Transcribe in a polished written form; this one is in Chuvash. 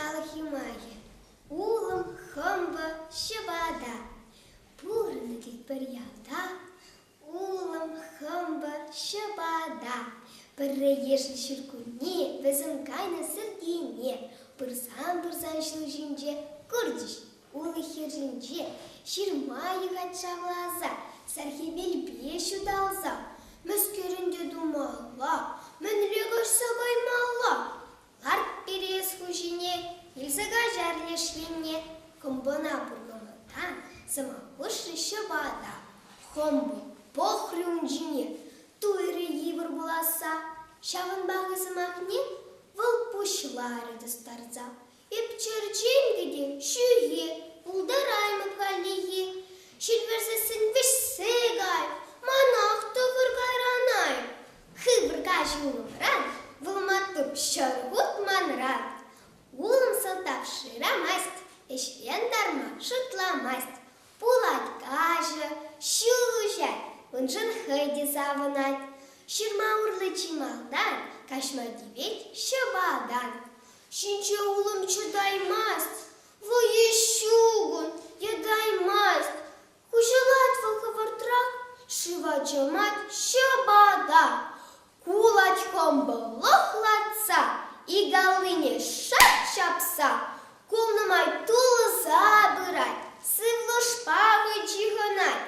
Халӑх юмахӗ улӑм, хӑмпӑ, ҫӑпата. Пурӑннӑ тет пӗр ялта улӑм, хӑмпӑ, ҫӑпата. Пӗрре ешӗл ҫуркунне вӗсем кайнӑ сӗркене пырсан-пырсан ҫул ҫинче курчӗҫ улӑх хӗрринче ҫырма юхать шавласа, сар хӗвелпе ҫуталса. Мӗскерӗн те тумалла, мӗнле каҫса каймалла? Ларт пире эс хуҫине, илсе каҫар леш енне. Хӑмпӑна пур кӑмӑлтан сӑмах хушрӗ ҫӑпата. Хӑмпӑ пӑхрӗ ун ҫине, туйрӗ йывӑр пуласса. Ҫавӑнпах сӑмахне вӑл пуҫларӗ тӑстарса. Эп черченкӗ те ҫӳхе, пултараймӑп хальлӗхе. Ҫил вӗрсессӗн вӗҫсе кай, манах тӑвӑр кайран ай. Хывӑр каҫ улӑмран, вӑл маттур ҫӗрхут манран. Улӑм сӑлтав шырамасть, ӗҫрен тарма шутламасть. Пулать каҫӑ, ҫул уҫать, уншӑн хӑй те савӑнать. Ҫырма урлӑ чи малтан каҫма тивет ҫӑпатан. Ҫинҫе улӑм чӑтаймасть, вӑйӗ ҫук ун, йӑтаймасть. Хуҫӑлать вӑл хӑвӑртрах, шыва чӑмать ҫӑпата. Кулать хӑмпӑ лӑхлатса, ик аллине шап ҫапса, кулнӑ май тулса пырать, сывлӑшпа хӑй чыхӑнать.